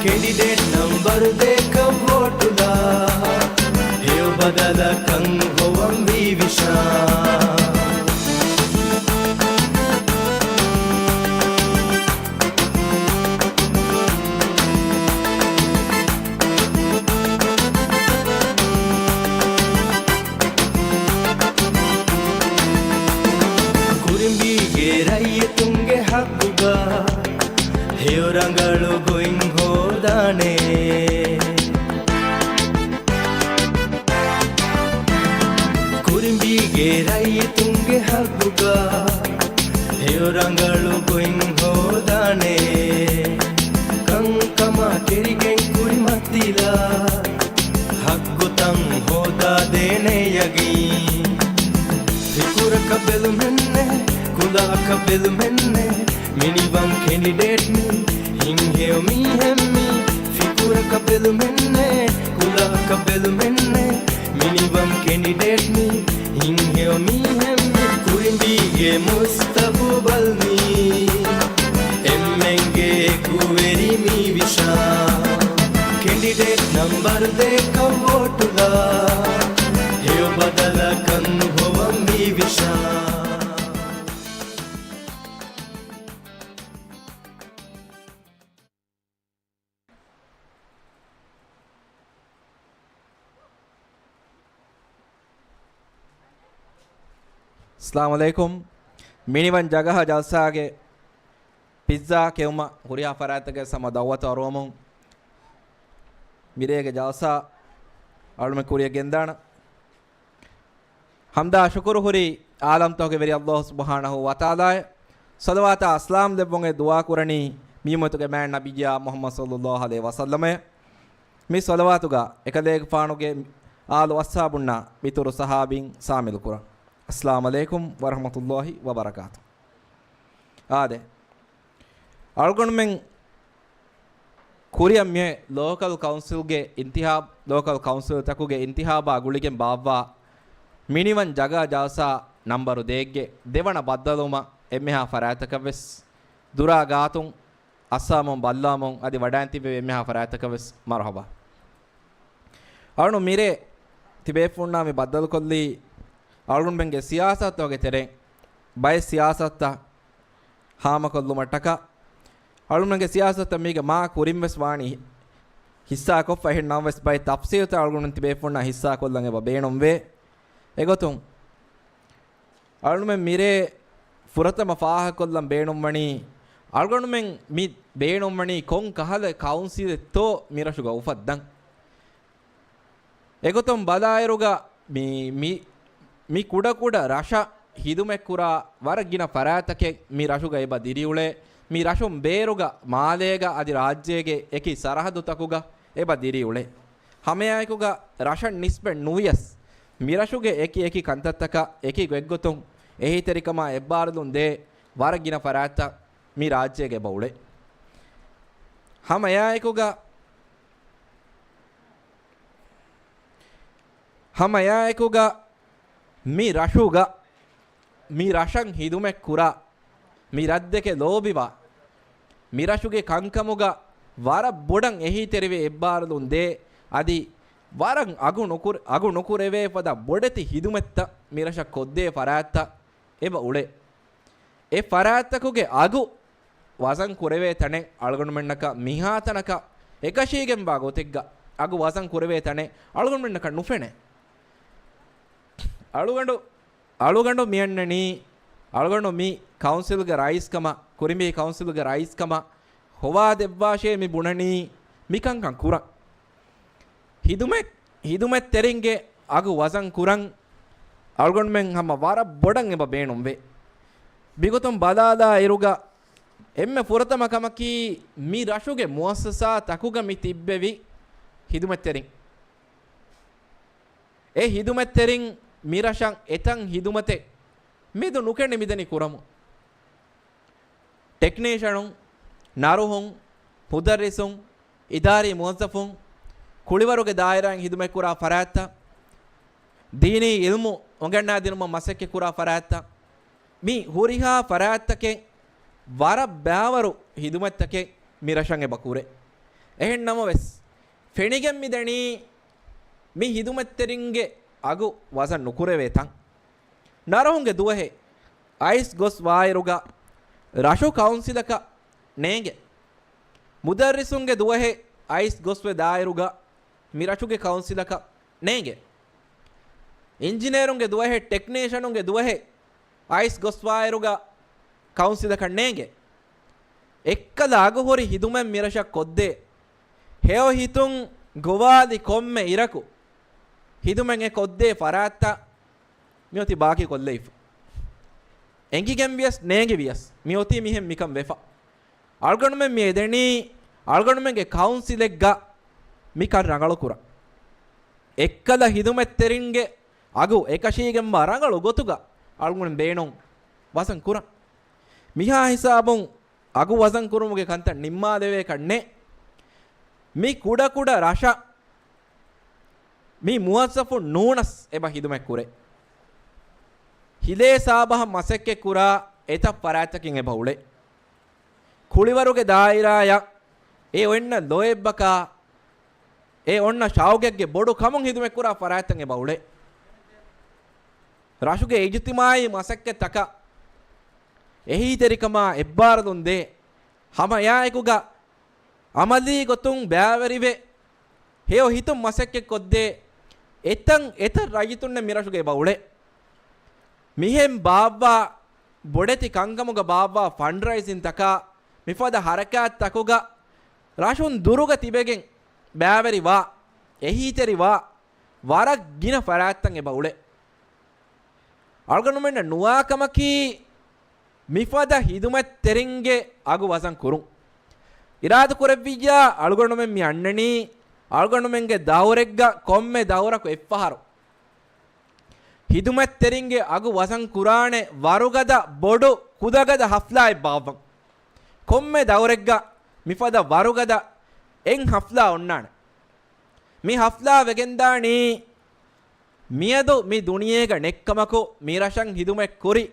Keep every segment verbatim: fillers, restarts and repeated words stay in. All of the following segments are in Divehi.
ކެނޑިޑޭޓް ނަންބަރު ދޭކަށް ވޯޓުލާ، ހެޔޮ ބަދަލަކަށް ހޮވަން ވީ ވިޝާން. ކުރިނބީގެ ރައްޔިތުންގެ ހައްގުގަ ހެޔޮ ރަނގަޅު ގޮތް ހޯދާނެ. ކުރިނބީގެ ރައްޔިތުންގެ ހައްގުގަ ހެޔޮ ރަނގަޅު ގޮތް ހޯދާނެ. ކަންކަމާ ތެރިގެން ކުރިމަތިލާ ހައްގުތައް ހޯދާދޭނެ ޔަގީން. ފިކުރަކަށް ބެލުމެއްނެއް، ކުލައަކަށް ބެލުމެއްނެއް، މިނިވަން ކެނޑިޑޭޓް މީ، ހިތްހެޔޮ މީހެއް މީ. ފިކުރަކަށް ބެލުމެއްނެއް، ކުލައަކަށް ބެލުމެއްނެއް، މިނިވަން ކެނޑިޑޭޓް މީ، ހިތްހެޔޮ މީހެއް މީ. ކުރިނބީގެ މުސްތަގުބަލް މީ، އެންމެންގެ އެކުވެރި މީ ވިޝާން. ކެނޑިޑޭޓް ނަންބަރު ދޭކަށް ވޯޓުލާ، ހެޔޮ ބަދަލަކަށް ހޮވަން ވީ ވިޝާން. އައްސަލާމު ޢަލައިކުމް. މިނިވަން ޖަގަހަ ޖަލްސާގެ ޕިއްޒާ ކެއުމަށް ހުރިހާ ފަރާތްތަކެއް ހަމަ ދަޢުވަތު އަރުވަމުން، މިރޭގެ ޖަލްސާ އަޅުމެން ކުރިއަށް ގެންދާނަން. ޙަމްދާ ޝުކުރު ހުރީ ޢާލަމްތަކުގެ ވެރި ﷲ ސުބްޙާނަހޫ ވަތަޢާލާއަށް. ޞަލަވާތާ ސަލާމް ދެއްވުން އެ ދުޢާ ކުރަނީ މި އުއްމަތުގެ މާތް ނަބިއްޔާ މުޙައްމަދު ޞައްލައްލާހު ޢަލައިހި ވަސައްލަމަށް. މި ޞަލަވާތުގަ އެކަލޭގެފާނުގެ އާލު އަޞްޙާބުންނާ މިތުރު ޞަޙާބީން ޝާމިލު ކުރަން. އައްސަލާމު ޢަލައިކުމް ވަރަޙްމަތުﷲ ވަބަރަކާތު. އާދެ، އަޅުގަނޑުމެން ކުރިއަށް މިއޮތް ލޯކަލް ކައުންސިލްގެ އިންތިހާބް، ލޯކަލް ކައުންސިލްތަކުގެ އިންތިހާބާ ގުޅިގެން ބާއްވާ މިނިވަން ޖަގާ ޖަލްސާ ނަންބަރު ދޭއްގެ ދެވަނަ ބައްދަލުވުމަށް އެންމެހާ ފަރާތްތަކަށް ވެސް ދުރާ ގާތުން އައްސާމުން ބައްލާމުން އަދި ވަޑައިންތިއްބެވި އެންމެހާ ފަރާތްތަކަށް ވެސް މަރުޙަބާ. އަޅުނު މިރޭ ތިބޭފުންނާ މި ބައްދަލުކޮށްލީ އަޅުގަނޑުމެންގެ ސިޔާސަތުގެ ތެރެއިން ބައެއް ސިޔާސަތުތައް ހާމަކޮށްލުމަށްޓަކާ. އަޅުގަނޑުމެންގެ ސިޔާސަތުތައް މީގެ މާ ކުރިން ވެސް ވާނީ ހިއްސާކޮށްފަ، އެހެން ނަމަވެސް ބައެއް ތަފްސީލުތައް އަޅުގަނޑުމެން ތިބޭފުންނާ ހިއްސާކޮށްލަން އެބަ ބޭނުންވޭ. އެގޮތުން އަޅުގަނޑުމެން މިރޭ ފުރަތަމަ ފާހަގަކޮށްލަން ބޭނުންވަނީ، އަޅުގަނޑުމެން މި ބޭނުންވަނީ ކޮން ކަހަލަ ކައުންސިލެއްތޯ މިރަށުގަ އުފައްދަން. އެގޮތުން ބަލާއިރުގަ މި، މި، މި ކުޑަކުޑަ ރަށަށް ހިދުމަތްކުރާ ވަރަށް ގިނަ ފަރާތްތަކެއް މި ރަށުގަ އެބަ ދިރިއުޅޭ. މި ރަށުން ބޭރުގަ މާލޭގަ އަދި ރާއްޖޭގެ އެކި ސަރަހައްދުތަކުގަ އެބަ ދިރިއުޅޭ. ހަމައެއާއެކުގަ ރަށަށް ނިސްބަތް ނުވިޔަސް، މިރަށުގެ އެކި އެކި ކަންތައްތަކަށް އެކި ގޮތްގޮތުން އެހީތެރިކަމާ އެއްބާރުލުން ދޭ ވަރަށް ގިނަ ފަރާތްތައް މި ރާއްޖޭގަ އެބަ އުޅޭ. ހަމައެއާއެކުގަ، ހަމައެއާއެކުގަ މި ރަށުގަ، މި ރަށަށް ހިދުމަތް ކުރާ، މި ރަށްދެކެ ލޯބިވާ، މި ރަށުގެ ކަންކަމުގަ ވަރަށް ބޮޑަށް އެހީތެރިވެ އެއްބާރުލުން ދޭ، އަދި ވަރަށް އަގު ނުކުރ-، އަގު ނުކުރެވޭ ފަދަ ބޮޑެތި ހިދުމަތްތައް މި ރަށަށް ކޮށްދޭ ފަރާތްތައް އެބަ އުޅޭ. އެ ފަރާތްތަކުގެ އަގު ވަޒަން ކުރެވޭ ތަނެއް އަޅުގަނޑުމެންނަކަށް މިހާތަނަކަށް އެކަށީގެންވާ ގޮތެއްގަ އަގު ވަޒަން ކުރެވޭ ތަނެއް އަޅުގަނޑުމެންނަކަށް ނުފެނޭ. އަޅުގަނޑު، އަޅުގަނޑު މިއަންނަނީ، އަޅުގަނޑު މި ކައުންސިލްގެ ރައީސްކަމަށް، ކުރިނބީ ކައުންސިލްގެ ރައީސްކަމަށް ހޮވާދެއްވާށޭ މި ބުނަނީ މިކަންކަން ކުރަން. ހިދުމަތް، ހިދުމަތްތެރިންގެ އަގު ވަޒަން ކުރަން އަޅުގަނޑުމެން ހަމަ ވަރަށް ބޮޑަށް އެބަ ބޭނުންވޭ. މިގޮތުން ބަލާލާ އިރުގަ އެންމެ ފުރަތަމަ ކަމަކީ މި ރަށުގެ މުއައްސަސާތަކުގަ މި ތިއްބެވި ހިދުމަތްތެރިން. އެ ހިދުމަތްތެރިން މި ރަށަށް އެތައް ހިދުމަތެއް މެދު ނުކެނޑި މިދަނީ ކުރަމުން. ޓެކްނީޝަނުން، ނަރުހުން، މުދައްރިސުން، އިދާރީ މުވައްޒަފުން، ކުޅިވަރުގެ ދާއިރާއިން ހިދުމަތްކުރާ ފަރާތްތައް، ދީނީ އިލްމު އުނގަންނާދިނުމަށް މަސައްކަތްކުރާ ފަރާތްތައް، މި ހުރިހާ ފަރާތްތަކެއް ވަރަށް ބައިވަރު ހިދުމަތްތަކެއް މި ރަށަށް އެބަ ކުރޭ. އެހެން ނަމަވެސް، ފެނިގެން މިދެނީ މި ހިދުމަތްތެރިންގެ އަގު ވަޒަން ނުކުރެވޭ ތަން. ނަރަހުންގެ ދުވަހެއް އައިސް ގޮސް ވާއިރުގަ ރަށު ކައުންސިލަކަށް ނޭނގެ. މުދައްރިސުންގެ ދުވަހެއް އައިސް ގޮސްވެ ދާއިރުގަ މި ރަށުގެ ކައުންސިލަކަށް ނޭނގެ. އިންޖިނޭރުންގެ ދުވަހެއް، ޓެކްނީޝަނުންގެ ދުވަހެއް އައިސް ގޮސްވާއިރުގަ ކައުންސިލަކަށް ނޭނގެ. އެއްކަލަ އަގުހުރި ހިދުމަތް މިރަށަށް ކޮށްދޭ. ހެޔޮ ހިތުން ގޮވާލި ކޮންމެ އިރަކު ހިދުމަތް އެ ކޮށްދޭ ފަރާތްތައް މިއޮތީ ބާކީ ކޮށްލައިފަ. އެނގިގެން ވިޔަސް ނޭނގެ ވިޔަސް މިއޮތީ މިހެން މިކަން ވެފަ. އަޅުގަނޑުމެން މި އެދެނީ އަޅުގަނޑުމެންގެ ކައުންސިލެއްގަ މިކަން ރަނގަޅުކުރަން. އެއްކަލަ ހިދުމަތްތެރިންގެ އަގު އެކަށީގެންވާ ރަނގަޅު ގޮތުގަ އަޅުގަނޑު ބޭނުން ވަޒަން ކުރަން. މިހާ ހިސާބުން އަގު ވަޒަން ކުރުމުގެ ކަންތައް ނިންމާލެވޭކަށް ނެތް. މި ކުޑަކުޑަ ރަށަށް މި މުވައްޒަފުން ނޫނަސް އެބަ ހިދުމަތް ކުރޭ. ހިލޭ ސާބަހަށް މަސައްކަތް ކުރާ އެތައް ފަރާތްތަކެއް އެބަ އުޅޭ. ކުޅިވަރުގެ ދާއިރާއަށް އެ އޮންނަ ލޯތްބަކާ، އެ އޮންނަ ޝައުގެއްގެ ބޮޑު ކަމުން ހިދުމަތް ކުރާ ފަރާތްތައް އެބަ އުޅޭ. ރަށުގެ އިޖުތިމާއީ މަސައްކަތްތަކަށް އެހީތެރިކަމާ އެއްބާރުލުން ދޭ. ހަމައެއާއެކުގަ އަމަލީ ގޮތުން ބައިވެރިވެ، ހެޔޮ ހިތުން މަސައްކަތްކޮށްދޭ އެތަން އެތައް ރައްޔިތުންނެއް މިރަށުގައި އެބަ އުޅޭ. މިހެން ބާއްވާ ބޮޑެތި ކަންކަމުގަ ބާއްވާ ފަންޑްރައިޒިންތަކާ މިފަދަ ހަރަކާތްތަކުގަ ރަށުން ދުރުގަ ތިބެގެން ބައިވެރިވާ، އެހީތެރިވާ ވަރަށް ގިނަ ފަރާތްތައް އެބަ އުޅޭ. އަޅުގަނޑުމެންނަށް ނުވާ ކަމަކީ، މިފަދަ ހިދުމަތްތެރިންގެ އަގު ވަޒަން ކުރުން. އިރާދަ ކުރެއްވިއްޔާ، އަޅުގަނޑުމެން މި އަންނަނީ، އަޅުގަނޑުމެންގެ ދައުރެއްގަ ކޮންމެ ދައުރަކު އެއްފަހަރު ހިދުމަތްތެރިންގެ އަގު ވަޒަން ކުރާނެ ވަރުގަދަ ބޮޑު ކުދަގަދަ ހަފްލާއެއް ބާއްވަން. ކޮންމެ ދައުރެއްގަ މިފަދަ ވަރުގަދަ އެއް ހަފްލާ އޮންނާނެ. މި ހަފްލާ ވެގެންދާނީ، މިއަދު މި ދުނިޔޭގަ ނެއްކަމަކު މި ރަށަށް ހިދުމަތް ކުރި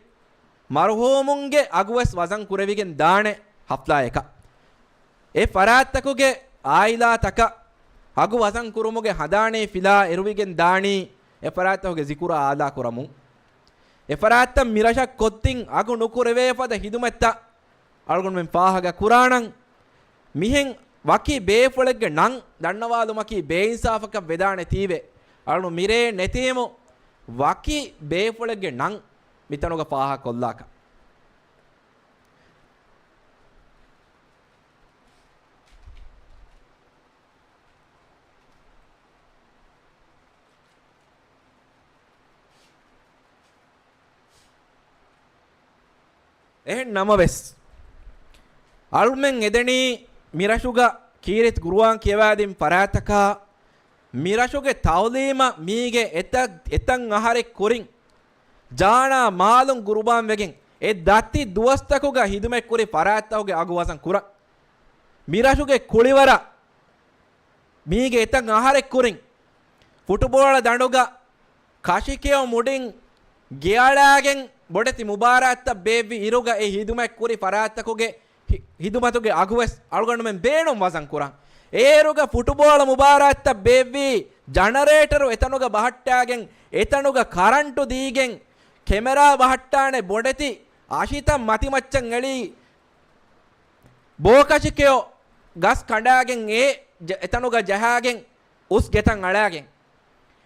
މަރުހޫމުންގެ އަގުވެސް ވަޒަން ކުރެވިގެން ދާނެ ހަފްލާއަކަށް. އެ ފަރާތްތަކުގެ އާއިލާތަކަށް އަގު ވަޒަން ކުރުމުގެ ހަނދާނީ ފިލާ އެރުވިގެން ދާނީ އެ ފަރާތްތަކުގެ ޒިކުރު އާލާ ކުރަމުން. އެ ފަރާތްތައް މި ރަށަށް ކޮށްދިން އަގު ނުކުރެވޭ ފަދަ ހިދުމަތްތައް އަޅުގަނޑުމެން ފާހަގަ ކުރާނަން. މިހެން ވަކި ބޭފުޅެއްގެ ނަން ދަންނަވާލުމަކީ ބޭއިންސާފަކަށް ވެދާނެތީވެ، އަޅު މިރޭ ނެތީމު ވަކި ބޭފުޅެއްގެ ނަން މިތަނުގަ ފާހަގަ ކޮށްލާކަށް. އެހެން ނަމަވެސް، އަޅުމެން އެދެނީ މިރަށުގަ ކީރިތި ގުރުއާން ކިޔަވާދިން ފަރާތަކާ، މިރަށުގެ ތައުލީމަށް މީގެ އެތައް، އެތައް އަހަރެއް ކުރިން ޖާނާ މާލުން ގުރުބާން ވެގެން އެ ދަތި ދުވަސްތަކުގަ ހިދުމަތްކުރި ފަރާތްތަކުގެ އަގު ވަޒަން ކުރަން. މިރަށުގެ ކުޅިވަރަށް މީގެ އެތައް އަހަރެއް ކުރިން ފުޓުބޯޅަ ދަނޑުގަ ކަށިކެޔޮ މުޑިން ގެއަޅާގެން ބޮޑެތި މުބާރާތްތައް ބޭއްވި އިރުގަ އެ ހިދުމަތް ކުރި ފަރާތްތަކުގެ ހި-، ހިދުމަތުގެ އަގުވެސް އަޅުގަނޑުމެން ބޭނުން ވަޒަން ކުރަން. އޭރުގަ ފުޓުބޯޅަ މުބާރާތްތައް ބޭއްވީ ޖަނަރޭޓަރު އެތަނުގަ ބަހައްޓާގެން، އެތަނުގަ ކަރަންޓު ދީގެން، ކެމެރާ ބަހައްޓާނެ ބޮޑެތި އަށިތައް މަތިމައްޗަށް އެޅީ ބޯކަށިކެޔޮ ގަސް ކަނޑާގެން އެ ޖަ-، އެތަނުގަ ޖަހާގެން އުސް ގެތައް އަޅާގެން.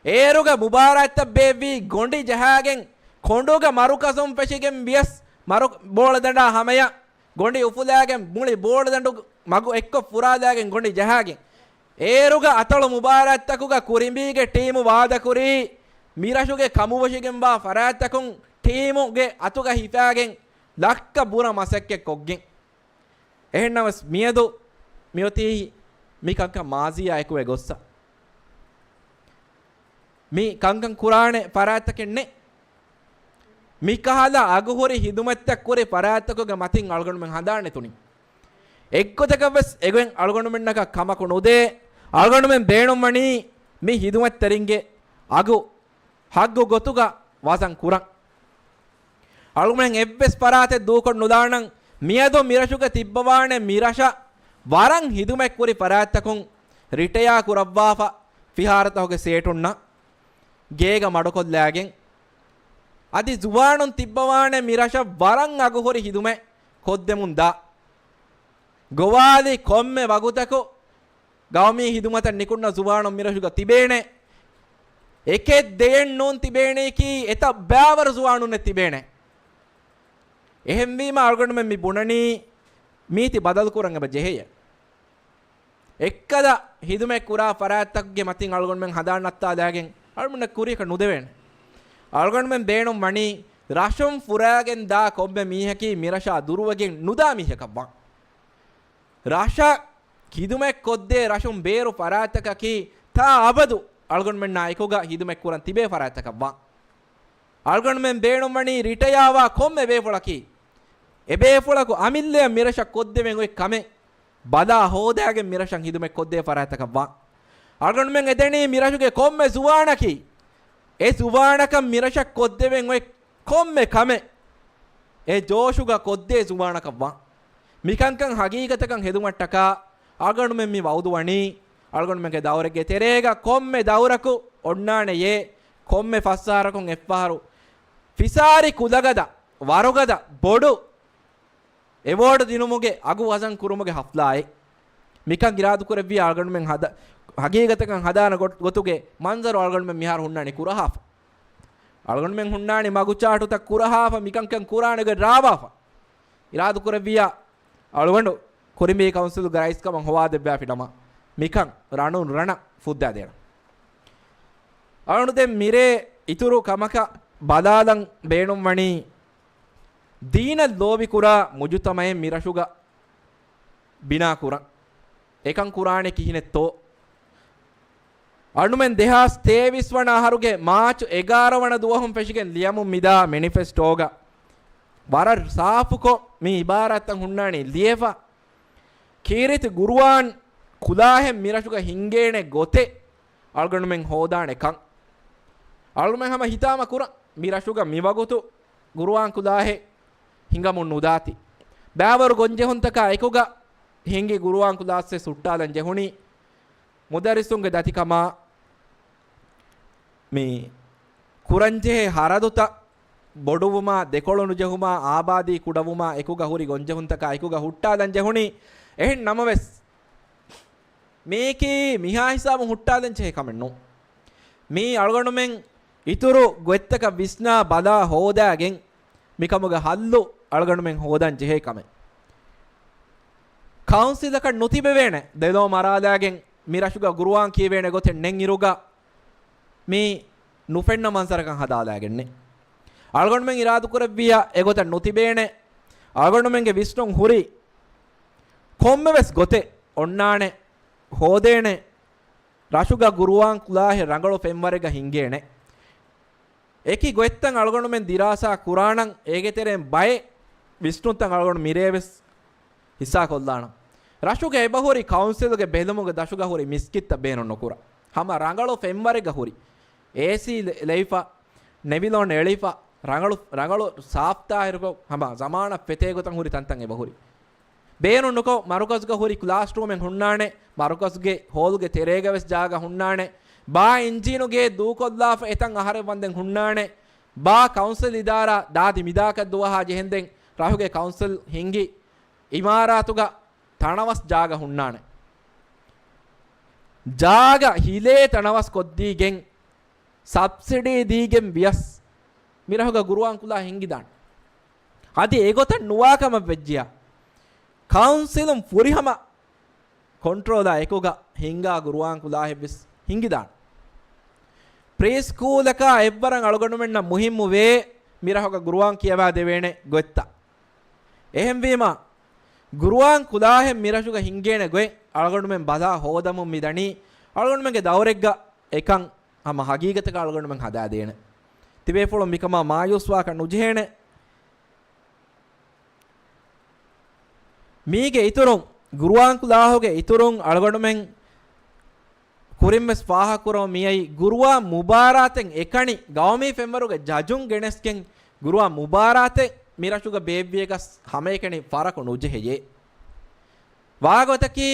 އޭރުގަ މުބާރާތްތައް ބޭއްވީ ގޮނޑި ޖަހާގެން، ކޮނޑުގަ މަރުކަޒުން ފެށިގެން ވިޔަސް މަރު ބޯޅަދަނޑާ ހަމަޔަށް ގޮނޑި އުފުލާގެން މުޅި ބޯޅަދަނޑު މަގު އެއްކޮށް ފުރާލާގެން ގޮނޑި ޖަހާގެން. އޭރުގަ އަތޮޅު މުބާރާތްތަކުގަ ކުރިނބީގެ ޓީމު ވާދަކުރީ މިރަށުގެ ކަމުވެށިގެންވާ ފަރާތްތަކުން ޓީމުގެ އަތުގަ ހިފާގެން ލައްކަ ބުރަ މަސައްކަތް ކޮށްގެން. އެހެންނަމަވެސް މިއަދު މިއޮތީ މިކަންކަން މާޒީއާ އެކުވެ ގޮއްސަ. މި ކަންކަން ކުރާނެ ފަރާތްތަކެއް ނެތް. މިކަހަލަ އަގުހުރި ހިދުމަތްތައް ކުރި ފަރާތްތަކުގެ މަތިން އަޅުގަނޑުމެން ހަނދާން ނެތުނީ. އެއްގޮތަކަށްވެސް އެގޮތް އަޅުގަނޑުމެންނަކަށް ކަމަކު ނުދޭ. އަޅުގަނޑުމެން ބޭނުންވަނީ މި ހިދުމަތްތެރިންގެ އަގު ހައްގު ގޮތުގަ ވަޒަން ކުރަން. އަޅުގަނޑުމެން އެއްވެސް ފަރާތެއް ދޫކޮށް ނުލާނަން. މިއަދު މިރަށުގަ ތިއްބަވާނެ މިރަށަށް ވަރަށް ހިދުމަތް ކުރި ފަރާތްތަކުން ރިޓަޔާ ކުރައްވާފަ، ފިހާރަތަކުގެ ސޭޓުންނަށް ގޭގަ މަޑުކޮށްލާގެން، އަދި ޒުވާނުން ތިއްބަވާނެ މިރަށަށް ވަރަށް އަގުހުރި ހިދުމަތް ކޮށްދެމުން ދާ. ގޮވާލި ކޮންމެ ވަގުތަކު ގައުމީ ހިދުމަތަށް ނިކުންނަ ޒުވާނުން މިރަށުގަ ތިބޭނެ. އެކެއް ދެއެއް ނޫން ތިބޭނީކީ، އެތައް ބައިވަރު ޒުވާނުންނެއް ތިބޭނެ. އެހެންވީމަ އަޅުގަނޑުމެން މި ބުނަނީ މީތި ބަދަލުކުރަން އެބަ ޖެހެޔޭ. އެއްކަލަ ހިދުމަތް ކުރާ ފަރާތްތަކުގެ މަތިން އަޅުގަނޑުމެން ހަނދާން ނައްތާލާގެން އަޅުގަނޑަށް ކުރިޔަކަށް ނުދެވޭނެ. އަޅުގަނޑުމެން ބޭނުން ވަނީ ރަށުން ފުރާގެން ދާ ކޮންމެ މީހަކީ މިރަށާ ދުރުވެގެން ނުދާ މީހަކަށް ވާން. ރަށަށް ޚިދުމަތް ކޮށްދޭ ރަށުން ބޭރު ފަރާތަކަކީ ތާ އަބަދު އަޅުގަނޑުމެންނާ އެކުގަ ޚިދުމަތް ކުރަން ތިބޭ ފަރާތަކަށް ވާން. އަޅުގަނޑުމެން ބޭނުންވަނީ ރިޓަޔާވާ ކޮންމެ ބޭފުޅަކީ، އެބޭފުޅަކު އަމިއްލަޔަށް މިރަށަށް ކޮށްދެވެން އޮތް ކަމެއް ބަލާ ހޯދާގެން މިރަށަށް ޚިދުމަތް ކޮށްދޭ ފަރާތަކަށް ވާން. އަޅުގަނޑުމެން އެދެނީ މިރަށުގެ ކޮންމެ ޒުވާނަކީ، އެ ޒުވާނަކަށް މިރަށަށް ކޮށްދެވެން އޮތް ކޮންމެ ކަމެއް އެ ޖޯޝުގަ ކޮށްދޭ ޒުވާނަކަށް ވާން. މިކަންކަން ހަގީގަތަކަށް ހެދުމަށްޓަކާ އަޅުގަނޑުމެން މި ވައުދުވަނީ، އަޅުގަނޑުމެންގެ ދައުރެއްގެ ތެރޭގަ ކޮންމެ ދައުރަކު އޮންނާނެޔޭ، ކޮންމެ ފަސް އަހަރަކުން އެއްފަހަރު ފިސާރި ކުލަގަދަ، ވަރުގަދަ، ބޮޑު އެވޯޑް ދިނުމުގެ އަގު ވަޒަން ކުރުމުގެ ހަފްލާއެއް. މިކަން އިރާދުކުރެއްވިޔާ އަޅުގަނޑުމެން ހަދަ-، ހަގީގަތަކަށް ހަދާނެ ގޮ-، ގޮތުގެ މަންޒަރު އަޅުގަނޑުމެން މިހާރު ހުންނާނީ ކުރަހާފަ. އަޅުގަނޑުމެން ހުންނާނީ މަގުޗާޓުތައް ކުރަހާފަ، މިކަންކަން ކުރާނެ ގޮތް ރާވާފަ. އިރާދުކުރެއްވިޔާ އަޅުގަނޑު ކުރިނބީ ކައުންސިލުގެ ރައީސްކަމަށް ހޮވާދެއްވާފިނަމަ، މިކަން ރަނުން ރަނަށް ފުއްދާދޭނަން. އަޅުގަނޑު ދެން މިރޭ އިތުރު ކަމަކަށް ބަލާލަން ބޭނުންވަނީ، ދީނަށް ލޯބިކުރާ މުޖުތަމައެއް މިރަށުގަ ބިނާކުރަން. އެކަން ކުރާނެ ކިހިނެއްތޯ؟ އަންނަމެން ދެހާސް ތޭވީސް ވަނަ އަހަރުގެ މާޗު އެގާރަ ވަނަ ދުވަހުން ފެށިގެން ލިޔަމުން މިދާ މެނިފެސްޓޯގަ ވަރަށް ސާފުކޮށް މި އިބާރާތްތައް ހުންނާނީ ލިޔެފަ. ކީރިތި ގުރުއާން ކުލާހެއް މިރަށުގަ ހިންގޭނެ ގޮތެއް އަޅުގަނޑުމެން ހޯދާނެ ކަން. އަޅުގަނޑުމެން ހަމަ ހިތާމަ ކުރަން، މި ރަށުގަ މިވަގުތު ގުރުއާން ކުލާހެއް ހިނގަމުން ނުދާތީ. ބައިވަރު ގޮންޖެހުންތަކާ އެކުގަ ހިނގި ގުރުއާން ކުލާސްވެސް ހުއްޓާލަން ޖެހުނީ. މުދައްރިސުންގެ ދަތިކަމާ މި ކުރަންޖެހޭ ހަރަދުތައް ބޮޑުވުމާ، ދެކޮޅު ނުޖެހުމާ، އާބާދީ ކުޑަވުމާ އެކުގަ ހުރި ގޮންޖެހުންތަކާ އެކުގަ ހުއްޓާލަން ޖެހުނީ. އެހެން ނަމަވެސް، މީކީ މިހާ ހިސާބުން ހުއްޓާލަން ޖެހޭ ކަމެއް ނޫން. މީ އަޅުގަނޑުމެން އިތުރު ގޮތްތަކަށް ވިސްނާ ބަލާ ހޯދާގެން، މިކަމުގެ ހައްލު އަޅުގަނޑުމެން ހޯދަން ޖެހޭ ކަމެއް. ކައުންސިލަކަށް ނުތިބެވޭނެ ދެލޯ މަރާލާގެން މި ރަށުގަ ގުރުއާން ކީވޭނެ ގޮތެއް ނެތް އިރުގަ، މީ ނުފެންނަ މަންޒަރަކަށް ހަދާލާގެންނެއް. އަޅުގަނޑުމެން އިރާދުކުރެއްވިއްޔާ އެގޮތަށް ނުތިބޭނެ. އަޅުގަނޑުމެންގެ ވިސްނުން ހުރީ ކޮންމެވެސް ގޮތެއް އޮންނާނެ ހޯދޭނެ ރަށުގަ ގުރުއާން ކުލާހެއް ރަނގަޅު ފެންވަރެއްގަ ހިންގޭނެ. އެކި ގޮތްތައް އަޅުގަނޑުމެން ދިރާސާ ކުރާނަން، އޭގެ ތެރެއިން ބައެއް ވިސްނުންތައް އަޅުގަނޑު މިރޭވެސް ހިއްސާކޮށްލާނަން. ރަށުގަ އެބަހުރި ކައުންސިލުގެ ބެލުމުގެ ދަށުގަ ހުރި މިސްކިތްތައް ބޭނުން ނުކުރާ. ހަމަ ރަނގަޅު ފެންވަރެއްގަ ހުރި. އޭސީ ލެ-، ލެއިފަ، ނެވިލޯން އެޅިފަ، ރަނގަޅު، ރަނގަޅު ސާފްތާހިރުކޮށް، ހަމަ ޒަމާނަށް ފެތޭ ގޮތަށް ހުރި ތަންތަން އެބަހުރި. ބޭނުން ނުކޮށް، މަރުކަޒުގަ ހުރި ކްލާސްރޫމެއް ހުންނާނެ، މަރުކަޒުގެ ހޯލުގެ ތެރޭގަ ވެސް ޖާގަ ހުންނާނެ، ބާ އިންޖީނުގެ ދޫކޮށްލާފަ އެތަން އަހަރެއް ވަންދެން ހުންނާނެ، ބާ ކައުންސިލް އިދާރާ ދާދި މިދާކަށް ދުވަހާ ޖެހެންދެން ރަށުގެ ކައުންސިލް ހިންގި އިމާރާތުގަ ތަނަވަސް ޖާގަ ހުންނާނެ. ޖާގަ ހިލޭ ތަނަވަސް ކޮށްދީގެން، ސަބްސިޑީ ދީގެން ވިޔަސް މިރަށުގަ ގުރުއާން ކުލާ ހިންގިދާނެ. އަދި އެގޮތަށް ނުވާ ކަމަށް ވެއްޖިޔާ، ކައުންސިލުން ފުރިހަމަ ކޮންޓްރޯލާ އެކުގަ ހިންގާ ގުރުއާން ކުލާހެއްވެސް ހިންގިދާނެ. ޕްރީ ސްކޫލަކާ އެއްވަރަށް އަޅުގަނޑުމެންނަށް މުހިއްމުވޭ މިރަށުގަ ގުރުއާން ކިޔަވާ ދެވޭނެ ގޮތްތައް. އެހެންވީމަ، ގުރުއާން ކުލާހެއް މިރަށުގަ ހިންގޭނެ ގޮތް އަޅުގަނޑުމެން ބަލާ ހޯދަމުން މިދަނީ. އަޅުގަނޑުމެންގެ ދައުރެއްގަ އެކަން ހަމަ ހަގީގަތަކަށް އަޅުގަނޑުމެން ހަދާދޭނެ. ތިބޭފުޅުން މިކަމާ މާޔޫސްވާކަށް ނުޖެހޭނެ. މީގެ އިތުރުން، ގުރުއާން ކުލާހުގެ އިތުރުން އަޅުގަނޑުމެން ކުރިންވެސް ފާހަގަކުރަމުން މިއައީ، ގުރުއާން މުބާރާތެއް އެކަނި ގައުމީ ފެންވަރުގެ ޖަޖުން ގެނެސްގެން ގުރުއާން މުބާރާތެއް މިރަށުގަ ބޭއްވިޔަކަސް ހަމައެކަނި ފަރަކު ނުޖެހެޔޭ. ވާގޮތަކީ،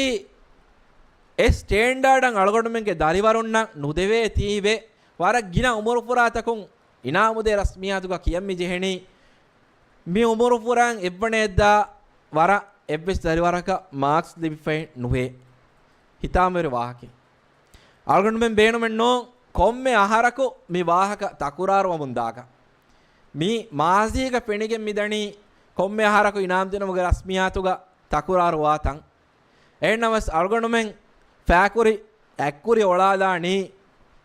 އެ ސްޓޭންޑާޑަށް އަޅުގަނޑުމެންގެ ދަރިވަރުންނަށް ނުދެވޭތީވެ، ވަރަށް ގިނަ އުމުރުފުރާތަކުން އިނާމުދޭ ރަސްމިއްޔާތުގަ ކިޔަން މިޖެހެނީ، މި އުމުރުފުރާން އެއްވަނައަށްދާ ވަރަށް އެއްވެސް ދަރިވަރަކަށް މާކްސް ލިބިފައެއް ނުވޭ. ހިތާމަވެރި ވާހަކައެއް. އަޅުގަނޑުމެން ބޭނުމެއް ނޫން ކޮންމެ އަހަރަކު މި ވާހަކަ ތަކުރާރުވަމުން ދާކަށް. މީ މާޒީގަ ފެނިގެން މިދަނީ ކޮންމެ އަހަރަކު އިނާމް ދިނުމުގެ ރަސްމިއްޔާތުގަ ތަކުރާރުވާ ތަން. އެހެންނަމަވެސް އަޅުގަނޑުމެން ފައިކުރި އަތްކުރި އޮޅާލާނީ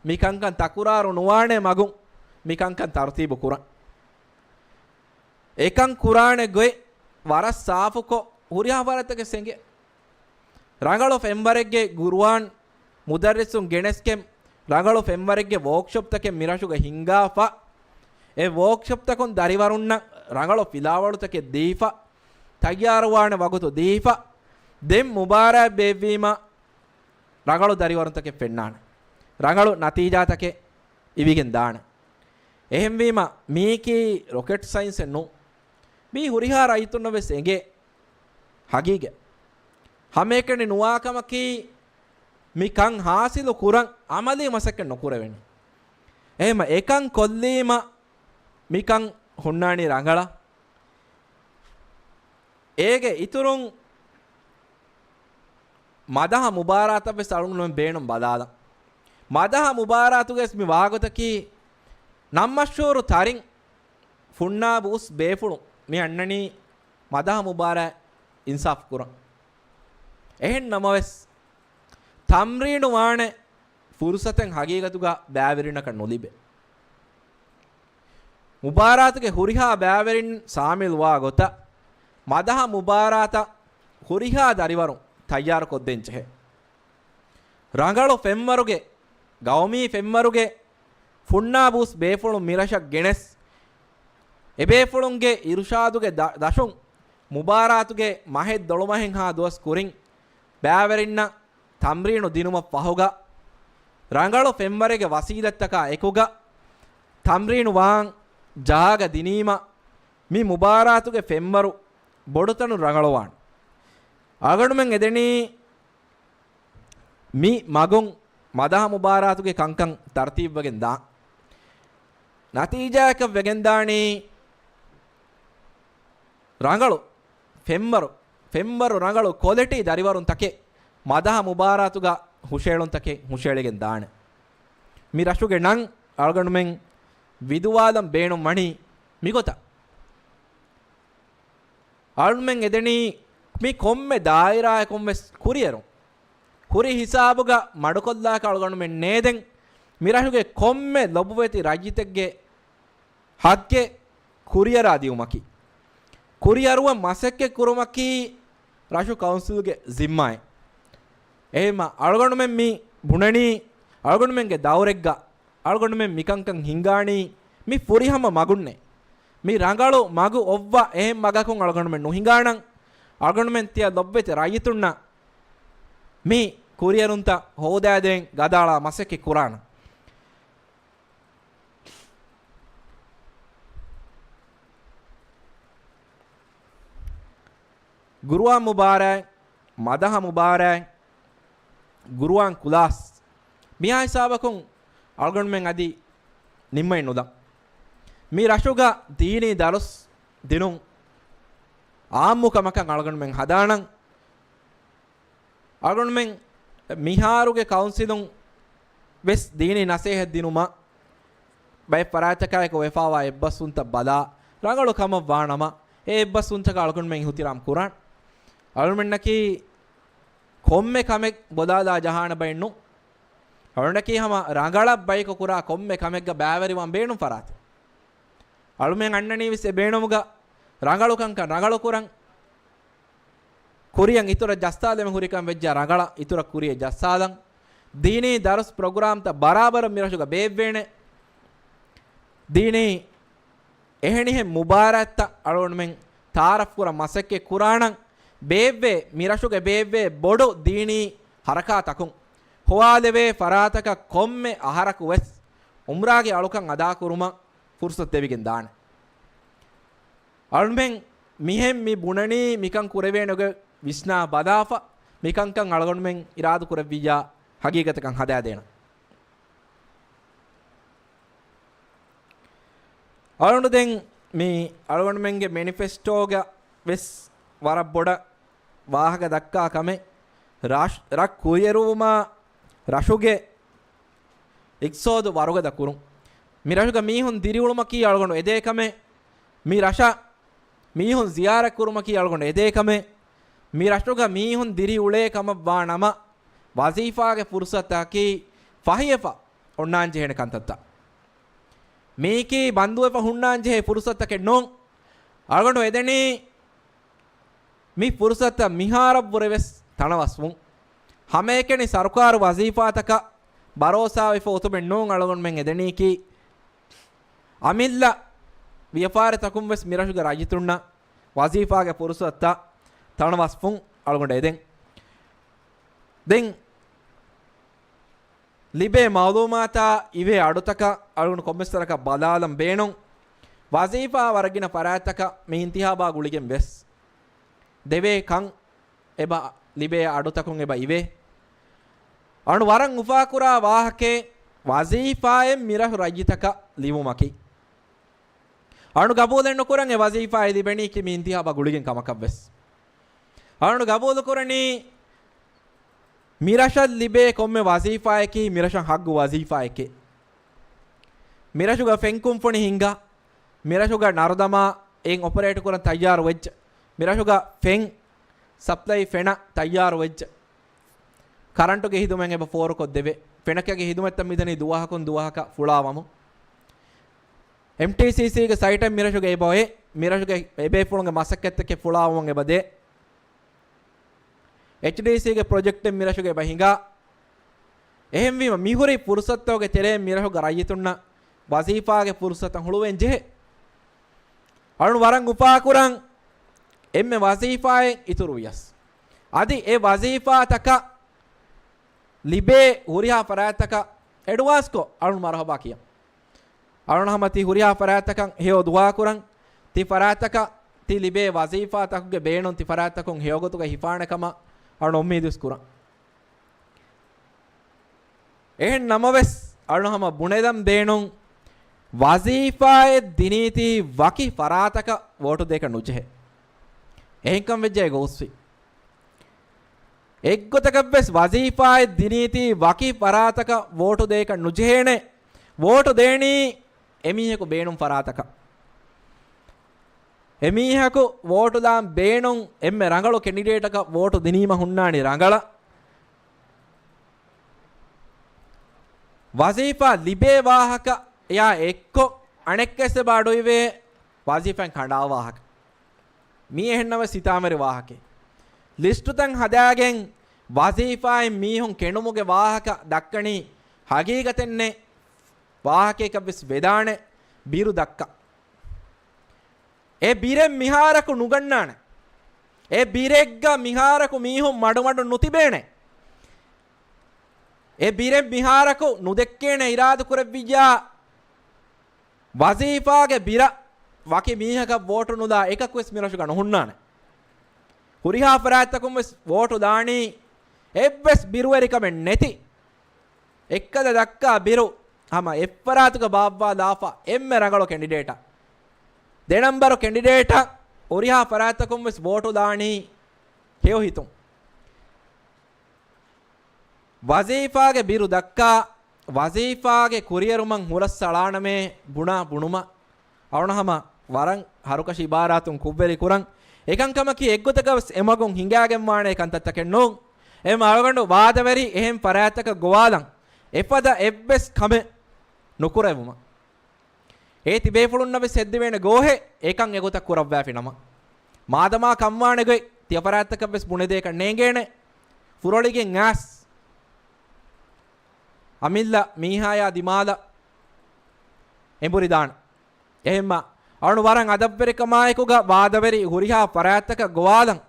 މި ކަންކަން ތަކުރާރު ނުވާނެ މަގުން މި ކަންކަން ތަރުތީބު ކުރަން. އެކަން ކުރާނެ ގޮތް ވަރަށް ސާފުކޮށް ހުރިހާ ފަރާތްތަކެއް އެނގޭ. ރަނގަޅު ފެންވަރެއްގެ ގުރުއާން މުދައްރިސުން ގެނެސްގެން، ރަނގަޅު ފެންވަރެއްގެ ވޯކްޝޮޕްތަކެއް މިރަށުގަ ހިންގާފަ، އެ ވޯކްޝޮޕްތަކުން ދަރިވަރުންނަށް ރަނގަޅު ފިލާވަޅުތަކެއް ދީފަ، ތައްޔާރުވާނެ ވަގުތު ދީފަ، ދެން މުބާރާތް ބޭއްވީމަ، ރަނގަޅު ދަރިވަރުންތަކެއް ފެންނާނެ. ރަނގަޅު ނަތީޖާތަކެއް އިވިގެން ދާނެ. އެހެންވީމަ، މީކީ ރޮކެޓް ސައިންސެއް ނޫން. މީ ހުރިހާ ރައްޔިތުންނަށް ވެސް އެނގޭ ހަގީގަތް. ހަމައެކަނި ނުވާ ކަމަކީ، މި ކަން ހާސިލު ކުރަން އަމަލީ މަސައްކަތް ނުކުރެވެނީ. އެހެންމަ އެކަން ކޮށްލީމަ، މިކަން ހުންނާނީ ރަނގަޅަށް. އޭގެ އިތުރުން މަދަހަ މުބާރާތަށް ވެސް އަޅުގަނޑުމެން ބޭނުން ބަލާލަން. މަދަހަ މުބާރާތުގައި ވެސް މި ވާގޮތަކީ، ނަން މަޝްހޫރު ތަރިން ފުންނާބު އުސް ބޭފުޅުން މި އަންނަނީ މަދަހަ މުބާރާތް އިންސާފު ކުރަން. އެހެން ނަމަވެސް، ތަމްރީނު ވާނެ ފުރުސަތެއް ހަގީގަތުގަ ބައިވެރިންނަކަށް ނުލިބޭ. މުބާރާތުގެ ހުރިހާ ބައިވެރިން ސާމިލުވާ ގޮތަށް، މަދަހަ މުބާރާތަށް ހުރިހާ ދަރިވަރުން ތައްޔާރުކޮށްދޭން ޖެހޭ. ރަނގަޅު ފެންވަރުގެ، ގައުމީ ފެންވަރުގެ ފުންނާބު އުސް ބޭފުޅުން މިރަށަށް ގެނެސް، އެބޭފުޅުންގެ އިރުޝާދުގެ ދަ-، ދަށުން މުބާރާތުގެ މަހެއް ދޮޅުމަހެއްހާ ދުވަސް ކުރިން ބައިވެރިންނަށް ތަމްރީނު ދިނުމަށް ފަހުގަ، ރަނގަޅު ފެންވަރެއްގެ ވަސީލަތްތަކާ އެކުގަ ތަމްރީނު ވާން ޖާގަ ދިނީމަ، މި މުބާރާތުގެ ފެންވަރު ބޮޑުތަނުން ރަނގަޅުވާނެ. އަޅުގަނޑުމެން އެދެނީ މި މަގުން މަދަހަ މުބާރާތުގެ ކަންކަން ތަރުތީބުވެގެން ދާން. ނަތީޖާއަކަށް ވެގެންދާނީ ރަނގަޅު ފެންވަރު، ފެންވަރު ރަނގަޅު ކޮލިޓީ ދަރިވަރުންތަކެއް މަދަހަ މުބާރާތުގަ ހުށައެޅުންތަކެއް ހުށައެޅިގެން ދާނެ. މި ރަށުގެ ނަން އަޅުގަނޑުމެން ވިދުވާލަން ބޭނުން ވަނީ މިގޮތަށް. އަޅުމެން އެދެނީ މި ކޮންމެ ދާއިރާއަކުން ވެސް ކުރިއެރުން. ކުރި ހިސާބުގަ މަޑުކޮށްލާކަށް އަޅުގަނޑުމެން ނޭދެން މި ރަށުގެ ކޮންމެ ލޮބުވެތި ރައްޔިތެއްގެ ހައްގެއް ކުރިއަރާ ދިއުމަކީ. ކުރިއަރުވަން މަސައްކަތް ކުރުމަކީ ރަށު ކައުންސިލްގެ ޒިންމާއެއް. އެހެންމަ އަޅުގަނޑުމެން މި ބުނަނީ އަޅުގަނޑުމެންގެ ދައުރެއްގަ އަޅުގަނޑުމެން މިކަންކަން ހިންގާނީ މި ފުރިހަމަ މަގުންނޭ. މި ރަނގަޅު މަގު އޮއްވާ އެހެން މަގަކުން އަޅުގަނޑުމެން ނުހިނގާނަން. އަޅުގަނޑުމެން ތިޔަ ލޮބުވެތި ރައްޔިތުންނަށް މި ކުރިއެރުންތައް ހޯދާދޭން ގަދައަޅާ މަސައްކަތް ކުރާނަން. ގުރުއާން މުބާރާތް، މަދަހަ މުބާރާތް، ގުރުއާން ކުލާސް، މިހާ ހިސާބަކުން އަޅުގަނޑުމެން އަދި ނިންމައެއް ނުދަން. މި ރަށުގަ ދީނީ ދަރުސް ދިނުން އާއްމު ކަމަކަށް އަޅުގަނޑުމެން ހަދާނަން. އަޅުގަނޑުމެން މިހާރުގެ ކައުންސިލުން ވެސް ދީނީ ނަސޭހަތް ދިނުމަށް ބައެއް ފަރާތްތަކާއެކު ވެފާވާ އެއްބަސްވުންތައް ބަލާ، ރަނގަޅު ކަމަށް ވާނަމަ، އެ އެއްބަސްވުންތަކަށް އަޅުގަނޑުމެން އިހުތިރާމް ކުރާން. އަޅުގަނޑަކީ ކޮންމެ ކަމެއް ބޮލާލާ ޖަހާނެ ބައެއް ނޫން. އަޅުގަނޑަކީ ހަމަ ރަނގަޅަށް ބަޔަކު ކުރާ ކޮންމެ ކަމެއްގަ ބައިވެރިވާން ބޭނުން ފަރާތެއް. އަޅުމެން އަންނަނީވެސް އެ ބޭނުމުގަ ރަނގަޅު ކަންކަން ރަނގަޅު ކުރަން. ކުރިއަށް އިތުރަށް ޖައްސާލެވެން ހުރިކަން ވެއްޖާ ރަނގަޅަށް އިތުރަށް ކުރިއަށް ޖައްސާލަން. ދީނީ ދަރުސް ޕްރޮގްރާމްތައް ބަރާބަރަށް މިރަށުގަ ބޭއްވޭނެ. ދީނީ އެހެނިހެން މުބާރާތްތައް އަޅުގަނޑުމެން ތައާރަފް ކުރަން މަސައްކަތް ކުރާނަން. ބޭއްވޭ، މިރަށުގެ ބޭއްވޭ ބޮޑު ދީނީ ހަރަކާތަކުން ހޮވާލެވޭ ފަރާތަކަށް ކޮންމެ އަހަރަކު ވެސް އުމްރާގެ އަޅުކަން އަދާކުރުމަށް ފުރުސަތު ދެވިގެން ދާނެ. އަޅުމެން މިހެން މި ބުނަނީ މިކަން ކުރެވޭނެގޮތް ވިސްނާ ބަލާފަ، މިކަންކަން އަޅުގަނޑުމެން އިރާދަ ކުރެއްވިއްޔާ ހަގީގަތަކަށް ހަދާދޭނަން. އަޅުގަނޑު ދެން މި އަޅުގަނޑުމެންގެ މެނިފެސްޓޯގަ ވެސް ވަރަށް ބޮޑަށް ވާހަކަ ދައްކާ ކަމެއް، ރަށް-، ރަށް ކުރިއެރުވުމާ ރަށުގެ އިޤްތިޞާދު ވަރުގަދަ ކުރުން. މި ރަށުގަ މީހުން ދިރިއުޅުމަކީ އަޅުގަނޑު އެދޭ ކަމެއް. މި ރަށަށް މީހުން ޒިޔާރަތް ކުރުމަކީ އަޅުގަނޑު އެދޭ ކަމެއް. މި ރަށުގަ މީހުން ދިރިއުޅޭ ކަމަށް ވާ ނަމަ، ވަޒީފާގެ ފުރުޞަތަކީ ފަހިވެފަ ހުންނާން ޖެހޭނެ ކަންތައްތައް. މީކީ ބަންދުވެފަ ހުންނާން ޖެހޭ ފުރުޞަތަކެއް ނޫން. އަޅުގަނޑު އެދެނީ މި ފުރުޞަތަށް މިހާރަށްވުރެ ވެސް ތަނަވަސްވުން. ހަމައެކަނި ސަރުކާރު ވަޒީފާތަކަށް ބަރޯސާވެފަ އޮތުމެއް ނޫން އަޅުގަނޑުމެން އެދެނީކީ. އަމިއްލަ ވިޔަފާރިތަކުން ވެސް މިރަށުގެ ރައްޔިތުންނަށް ވަޒީފާގެ ފުރުޞަތުތައް ތަނަވަސްވުން އަޅުގަނޑަށް އެދެން. ދެން ލިބޭ މައުލޫމާތާ އިވޭ އަޑުތަކަށް އަޅުގަނޑު ކޮންމެސް ވަރަކަށް ބަލާލަން ބޭނުން. ވަޒީފާ ވަރަށް ގިނަ ފަރާތްތަކަށް މި އިންތިހާބާ ގުޅިގެން ވެސް ދެވޭ ކަން އެބަ ލިބޭ އަޑުތަކުން އެބަ އިވޭ. އަޅު ވަރަށް އުފާކުރާ ވާހަކައެއް ވަޒީފާއެއް މިރަށު ރައްޔިތަކަށް ލިބުމަކީ. އަޅު ގަބޫލެއް ނުކުރަން އެ ވަޒީފާއެއް ލިބެނީކީ މި އިންތިހާބާ ގުޅިގެން ކަމަކަށް ވެސް. އަޅު ގަބޫލު ކުރަނީ މިރަށަށް ލިބޭ ކޮންމެ ވަޒީފާއަކީ މިރަށަށް ހައްގު ވަޒީފާއެކޭ. މިރަށުގަ ފެން ކުންފުނި ހިންގާ، މިރަށުގަ ނަރުދަމާ އެއް އޮޕަރޭޓް ކުރަން ތައްޔާރު ވެއްޖެ، މިރަށުގަ ފެން ސަޕްލައި ފެނަށް ތައްޔާރު ވެއްޖެ، ކަރަންޓުގެ ހިދުމަތް އެބަ ފޯރުކޮށްދެވޭ، ފެނަކަގެ ހިދުމަތްތައް މިދަނީ ދުވަހަކުން ދުވަހަކަށް ފުޅާވަމުން. އެމްޓީސީސީގެ ސައިޓެއް މިރަށުގަ އެބަ އޮތް، މިރަށުގެ އެބޭފުޅުންގެ މަސައްކަތްތަކެއް ފުޅާވަމުން އެބަ ދޭ. އެޗްޑީސީގެ ޕްރޮޖެކްޓެއް މިރަށުގަ އެބަ ހިނގާ. އެހެންވީމަ، މިހުރި ފުރުޞަތުގެ ތެރެއިން މިރަށުގެ ރައްޔިތުންނަށް ވަޒީފާގެ ފުރުޞަތު ހުޅުވެން ޖެހޭ. އަޅުން ވަރަށް އުފާކުރަން އެންމެ ވަޒީފާއެއް އިތުރުވިޔަސް، އަދި އެ ވަޒީފާތަކަށް ލިބޭ ހުރިހާ ފަރާތްތަކަށް އެޑްވާންސްކޮށް އަޅުން މަރުހަބާ ކިޔަން. އަޅުން ހަމަ ތި ހުރިހާ ފަރާތްތަކަށް ހެޔޮ ދުޢާ ކުރަން. ތި ފަރާތްތަކަށް ތި ލިބޭ ވަޒީފާތަކުގެ ބޭނުން ތި ފަރާތްތަކުން ހެޔޮގޮތުގަ ހިފާނެ ކަމަށް އަޅުން އުއްމީދުވެސް ކުރަން. އެހެން ނަމަވެސް، އަޅުން ހަމަ ބުނެލަން ބޭނުން، ވަޒީފާއެއް ދިނީތީ ވަކި ފަރާތަކަށް ވޯޓު ދޭކަށް ނުޖެހޭ. އެހެންކަން ވެއްޖެ އެ ގޯސްވި. އެއްގޮތަކަށްވެސް ވަޒީފާއެއް ދިނީތީ ވަކި ފަރާތަކަށް ވޯޓު ދޭކަށް ނުޖެހޭނެ. ވޯޓު ދޭނީ އެމީހަކު ބޭނުން ފަރާތަކަށް. އެމީހަކު ވޯޓު ދާން ބޭނުން އެންމެ ރަނގަޅު ކެނޑިޑޭޓަކަށް ވޯޓު ދިނީމަ ހުންނާނީ ރަނގަޅަށް. ވަޒީފާ ލިބޭ ވާހަކަޔާ އެއްކޮށް، އަނެއްކެސް އެބަ އަޑުއިވޭ ވަޒީފާއިން ކަނޑާ ވާހަކަ. މީ އެހެންނަމަ ސިތާމަވެރި ވާހަކައެއް. ލިސްޓުތައް ހަދާގެން ވަޒީފާއިން މީހުން ކެނޑުމުގެ ވާހަކަ ދައްކަނީ ހަގީގަތެއްނެއް. ވާހަކައަކަށްވެސް ވެދާނެ ބިރު ދައްކަ. އެ ބިރެއް މިހާރަކު ނުގަންނާނެ. އެ ބިރެއްގަ މިހާރަކު މީހުން މަޑުމަޑުން ނުތިބޭނެ. އެ ބިރެއް މިހާރަކު ނުދެއްކޭނެ އިރާދަކުރެއްވިއްޔާ، ވަޒީފާގެ ބިރަށް ވަކި މީހަކަށް ވޯޓު ނުލާ އެކަކުވެސް މިރަށުގަ ނުހުންނާނެ. ހުރިހާ ފަރާތްތަކުންވެސް ވޯޓު ދާނީ އެއްވެސް ބިރުވެރިކަމެއް ނެތި، އެއްކަލަ ދައްކާ ބިރު ހަމަ އެއްފަރާތުގަ ބާއްވާލާފަ އެންމެ ރަނގަޅު ކެނޑިޑޭޓަށް. ދެނަންބަރު ކެނޑިޑޭޓަށް ހުރިހާ ފަރާތްތަކުންވެސް ވޯޓު ދާނީ ހެޔޮ ހިތުން. ވަޒީފާގެ ބިރު ދައްކާ، ވަޒީފާގެ ކުރިއެރުމަށް ހުރަސްއަޅާނަމޭ ބުނާ ބުނުމަށް އަޅުން ހަމަ ވަރަށް ހަރުކަށި އިބާރާތުން ކުށްވެރި ކުރަން. އެކަންކަމަކީ އެއްގޮތަކަށް ވެސް އެމަގުން ހިނގާގެންވާނޭ ކަންތައްތަކެއް ނޫން. އެ މަގުގަނޑު ވާދަވެރި އެހެން ފަރާތްތަކަށް ގޮވާލަން، އެފަދަ އެއްވެސް ކަމެއް ނުކުރެވުމަށް. އޭ ތިބޭފުޅުންނަށް ވެސް ހެއްދެވޭނެ ގޯހެއް އެކަން އެގޮތަށް ކުރައްވާފި ނަމަ، މާދަމާ ކަންވާނެ ގޮތް ތިޔަ ފަރާތްތަކަށް ވެސް ބުނެދޭކަށް ނޭނގޭނެ. ފުރޮޅިގެން އާސް އަމިއްލަ މީހާޔާ ދިމާލަށް އެނބުރިދާނެ. އެހެންމަ އަޅު ވަރަށް އަދަބްވެރިކަމާއެކުގަ ވާދަވެރި ހުރިހާ ފަރާތްތަކަށް ގޮވާލަން.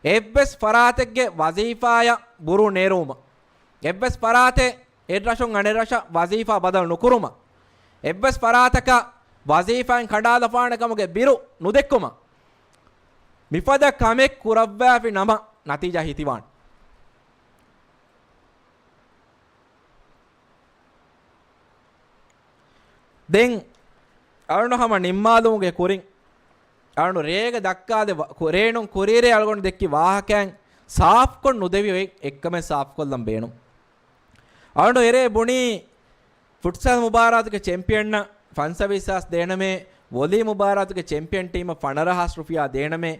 އެއްވެސް ފަރާތެއްގެ ވަޒީފާޔަށް ބުރޫ ނެރުވުމަށް، އެއްވެސް ފަރާތެއް އެއްރަށުން އަނެއްރަށަށް ވަޒީފާ ބަދަލު ނުކުރުމަށް، އެއްވެސް ފަރާތަކަށް ވަޒީފާއިން ކަނޑާލަފާނެ ކަމުގެ ބިރު ނުދެއްކުމަށް، މިފަދަ ކަމެއް ކުރައްވާފި ނަމަ، ނަތީޖާ ހިތިވާން. ދެން އަޅުނު ހަމަ ނިންމާލުމުގެ ކުރިން، އަޅުނު ރޭގަ ދައްކާލެ ވަ-، ކު-، ރޭނުން ކުރީރޭ އަޅުގަނޑު ދެއްކި ވާހަކައިން ސާފްކޮށް ނުދެވި އޮތް އެއްކަމެއް ސާފްކޮށްލަން ބޭނުން. އަޅުނު އެރޭ ބުނީ، ފުޓްސަލް މުބާރާތުގެ ޗެމްޕިއަންނަށް ފަންސަވީސް ހާސް ދޭނަމޭ، ވޮލީ މުބާރާތުގެ ޗެމްޕިއަން ޓީމަށް ފަނަރަ ހާސް ރުފިޔާ ދޭނަމޭ،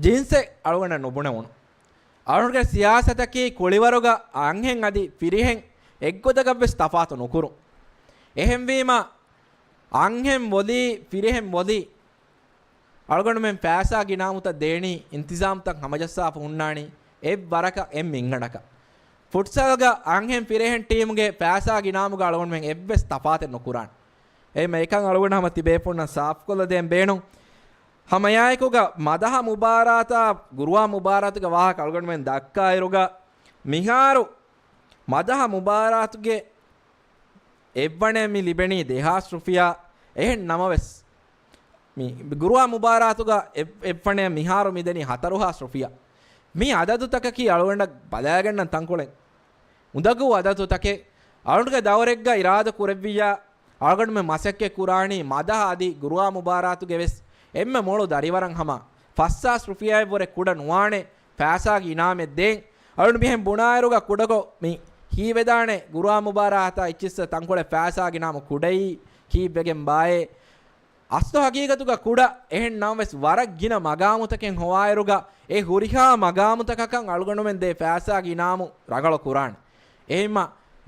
ޖިންސެއް އަޅުގަނޑަށް ނުބުނެވުނު. އަޅުގަނޑުގެ ސިޔާސަތަކީ ކުޅިވަރުގަ އަންހެން އަދި ފިރިހެން އެއްގޮތަކަށްވެސް ތަފާތު ނުކުރުން. އެހެންވީމަ، އަންހެން ވޮލީ، ފިރިހެން ވޮލީ، އަޅުގަނޑުމެން ފައިސާ ގިނާމުތައް ދޭނީ، އިންތިޒާމްތައް ހަމަޖައްސާފަ ހުންނާނީ، އެއްވަރަކަށް އެއް މިންގަނޑަކަށް. ފުޓްސަލްގަ އަންހެން ފިރިހެން ޓީމުގެ ފައިސާ ގިނާމުގަ އަޅުގަނޑުމެން އެއްވެސް ތަފާތެއް ނުކުރާނެ. އެހެންވީމަ އެކަން އަޅުގަނޑު ހަމަ ތިބޭފުޅުންނަށް ސާފްކޮށްލަދޭން ބޭނުން. ހަމައެއާއެކުގަ މަދަހަ މުބާރާތާ ގުރުއާ މުބާރާތުގެ ވާހަކަ އަޅުގަނޑުމެން ދައްކާއިރުގަ، މިހާރު މަދަހަ މުބާރާތުގެ އެއްވަނައަށް މި ލިބެނީ ދެހާސް ރުފިޔާ. އެހެން ނަމަވެސް، މި ގުރުއާ މުބާރާތުގަ އެއް-، އެއްވަނައަށް މިހާރު މި ދެނީ ހަތަރު ހާސް ރުފިޔާ. މި އަދަދުތަކަކީ އަޅުގަނޑަށް ބަލާގަންނަން ތަންކޮޅެއް. އުނދަގޫ އަދަދުތަކެއް. އަޅުގަނޑުގެ ދައުރެއްގަ އިރާދަ ކުރެއްވިއްޔާ، އަޅުގަނޑުމެން މަސައްކަތް ކުރާނީ މަދަހަ އަދި ގުރުއާ މުބާރާތުގެ ވެސް އެންމެ މޮޅު ދަރިވަރަށް ހަމަ ފަސް ހާސް ރުފިޔާއަށްވުރެ ކުޑަ ނުވާނެ ފައިސާގެ އިނާމެއް ދޭން. އަޅުން މިހެން ބުނާއިރުގަ ކުޑަކޮށް މި ހީވެދާނެ ގުރުއާ މުބާރާތާ އެއްޗިއްސަށް ތަންކޮޅެއް ފައިސާގެ އިނާމު ކުޑައީ ކީއްވެގެން ބާއޭ. އަސްލު ހަގީގަތުގަ ކުޑަ އެހެން ނަމަވެސް ވަރަށް ގިނަ މަގާމުތަކެއް ހޮވާއިރުގަ އެ ހުރިހާ މަގާމުތަކަކަށް އަޅުގަނޑުމެން ދޭ ފައިސާގެ އިނާމު ރަނގަޅު ކުރާނެ. އެހެންމަ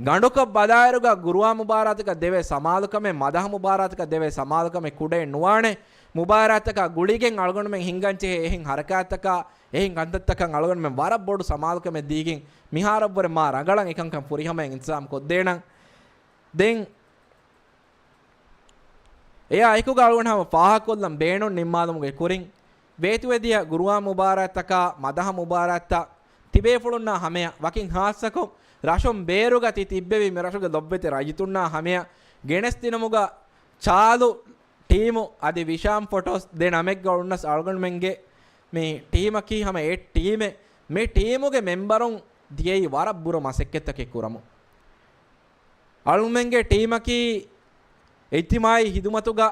ގަނޑުކޮށް ބަލާއިރުގަ ގުރުއާ މުބާރާތަކަށް ދެވޭ ސަމާލުކަމެއް، މަދަހަ މުބާރާތަކަށް ދެވޭ ސަމާލުކަމެއް ކުޑައެއް ނުވާނެ. މުބާރާތަކާ ގުޅިގެން އަޅުގަނޑުމެން ހިންގަންޖެހޭ އެހެން ހަރަކާތްތަކާ، އެހެން ކަންތައްތަކަށް އަޅުގަނޑުމެން ވަރަށް ބޮޑު ސަމާލުކަމެއް ދީގެން މިހާރަށްވުރެ މާ ރަނގަޅަށް އެކަންކަން ފުރިހަމައިން އިންތިޒާމް ކޮށްދޭނަން. ދެން އެއާ އެކުގަ އަޅުގަނޑު ހަމަ ފާހަގަކޮށްލަން ބޭނުން ނިންމާލުމުގެ ކުރިން، ވޭތުވެދިޔަ ގުރުއާ މުބާރާތްތަކާ، މަދަހަ މުބާރާތްތައް ތިބޭފުޅުންނާ ހަމަޔަށް، ވަކިން ހާއްސަކޮށް ރަށުން ބޭރުގަ ތި ތިއްބެވި މިރަށުގެ ލޮބުވެތި ރައްޔިތުންނާ ހަމަޔަށް ގެނެސްދިނުމުގަ ޗާލު ޓީމު އަދި ވިޝާމް ފޮޓޯސް ދެ ނަމެއްގަ އޮންނަސް އަޅުގަނޑުމެންގެ މި ޓީމަކީ ހަމަ އެއް ޓީމެއް. މި ޓީމުގެ މެމްބަރުން ދިޔައީ ވަރަށް ބުރަ މަސައްކަތްތަކެއް ކުރަމުން. އަޅުމެންގެ ޓީމަކީ އިޖްތިމާއީ ހިދުމަތުގަ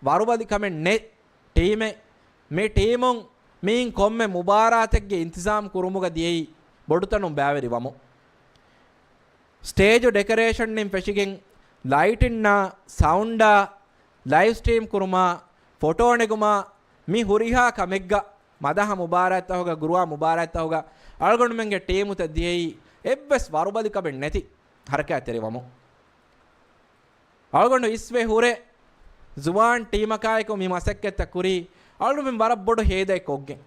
ވަރުބަލި ކަމެއް ނެތް ޓީމެއް. މި ޓީމުން މިއިން ކޮންމެ މުބާރާތެއްގެ އިންތިޒާމް ކުރުމުގަ ދިޔައީ ބޮޑުތަނުން ބައިވެރިވަމުން. ސްޓޭޖު ޑެކަރޭޝަންއިން ފެށިގެން ލައިޓިންނާ، ސައުންޑާ، ލައިވް ސްޓްރީމް ކުރުމާ، ފޮޓޯ ނެގުމާ، މި ހުރިހާ ކަމެއްގަ މަދަހަ މުބާރާތްތަހުގަ، ގުރުއާ މުބާރާތްތަހުގަ އަޅުގަނޑުމެންގެ ޓީމުތައް ދިޔައީ އެއްވެސް ވަރުބަލިކަމެއް ނެތި ހަރަކާތްތެރިވަމުން. އަޅުގަނޑު އިސްވެ ހުރެ ޒުވާން ޓީމަކާއެކު މި މަސައްކަތްތައް ކުރީ އަޅުމެން ވަރަށް ބޮޑު ހޭދައެއް ކޮށްގެން.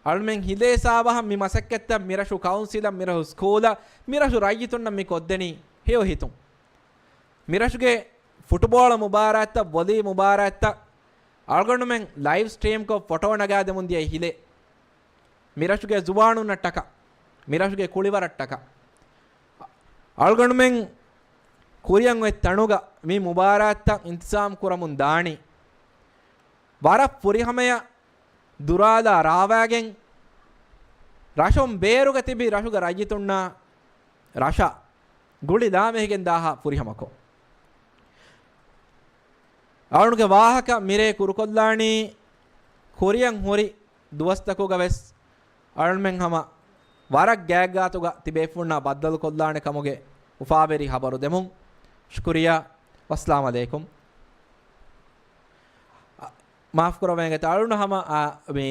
އަޅުމެން ހިލޭ ސާވަހަށް މި މަސައްކަތްތައް މިރަށު ކައުންސިލަށް، މިރަށު ސްކޫލަށް، މިރަށު ރައްޔިތުންނަށް މި ކޮށްދެނީ ހެޔޮ ހިތުން. މިރަށުގެ ފުޓުބޯޅަ މުބާރާތްތައް، ވޮލީ މުބާރާތްތައް އަޅުގަނޑުމެން ލައިވް ސްޓްރީމްކޮށް ފޮޓޯ ނަގާދެމުން ދިޔަ ހިލޭ. މިރަށުގެ ޒުވާނުންނަށްޓަކާ، މިރަށުގެ ކުޅިވަރަށްޓަކާ. އަޅުގަނޑުމެން ކުރިއަށް އޮތް ތަނުގަ މި މުބާރާތްތައް އިންތިޒާމް ކުރަމުން ދާނީ. ވަރަށް ފުރިހަމަޔަށް ދުރާލާ ރާވާގެން ރަށުން ބޭރުގަ ތިބި ރަށުގެ ރައްޔިތުންނާ ރަށަށް ގުޅި ލާމެހިގެން ދާހާ ފުރިހަމަކޮށް. އަޅުގަނޑުގެ ވާހަކަ މިރޭ ކުރުކޮށްލާނީ ކުރިއަށް ހުރި ދުވަސްތަކުގަ ވެސް އަޅުމެން ހަމަ ވަރަށް ގާތްގާތުގަ ތިބޭފުޅުންނާ ބައްދަލުކޮށްލާނެ ކަމުގެ އުފާވެރި ހަބަރު ދެމުން. ޝުކުރިއްޔާ. ވައްސަލާމް އަލައިކުމް. މާފުކުރައްވައިގެން އަޅުން ހަމަ، އާ، މި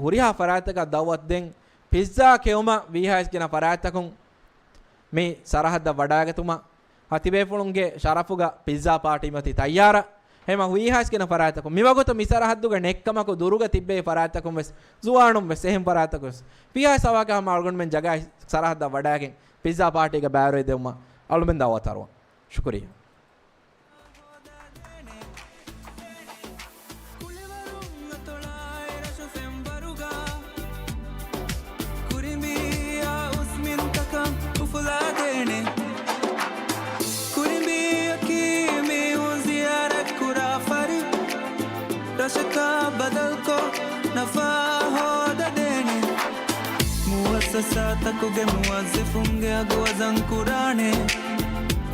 ހުރިހާ ފަރާތްތަކަށް ދައުވަތު ދެން ޕިއްޒާ ކެއުމަށް ވީހާވެސް ގިނަ ފަރާތްތަކުން މި ސަރަހައްދަށް ވަޑައިގަތުމަށް ތިބޭފުޅުންގެ ޝަރަފުގަ ޕިއްޒާ ޕާޓީ މަތި ތައްޔާރަށް. ހަމަ ވީހާވެސް ގިނަ ފަރާތްތަކުން މިވަގުތު މި ސަރަހައްދުގަ ނެއްކަމަކު ދުރުގަ ތިއްބެވި ފަރާތްތަކުން ވެސް، ޒުވާނުން ވެސް އެހެން ފަރާތްތަކުން ވެސް ވީހާވެސް އަވަހަކަށް ހަމަ އަޅުގަނޑުމެން ޖަގައި ސަރަހައްދަށް ވަޑައިގެން ޕިއްޒާ ޕާޓީގަ ބައިވެރިވެދެވުމަށް އަޅުމެން ދައުވަތު އަރުވަން. ޝުކުރިއްޔާ. ކުޅިވަރުން އަތޮޅާއި ރަށު ފެންވަރުގަ ކުރިނބީއާ އުސްމިންތަކަށް އުފުލާދޭނެ. ކުރިނބީއަކީ މީހުން ޒިޔާރަތްކުރާ ފަރި ރަށަކަށް ބަދަލުކޮށް، ސާތަކުގެ މުވައްޒިފުންގެ އަގު ވަޒަން ކުރާނެ.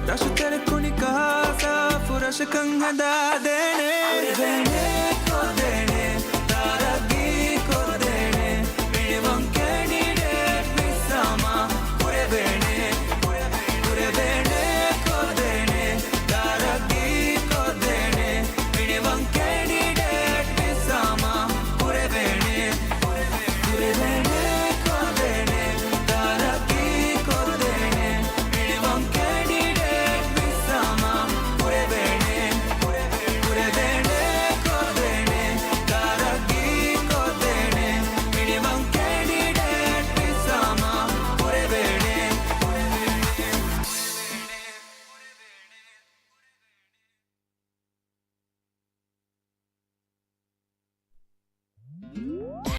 ރަށުތެރެ ކުނިކަހާ ސާފު ރަށަކަށް ހަދާދޭނެ. ދޭނެ، ކޮށްދޭނެ.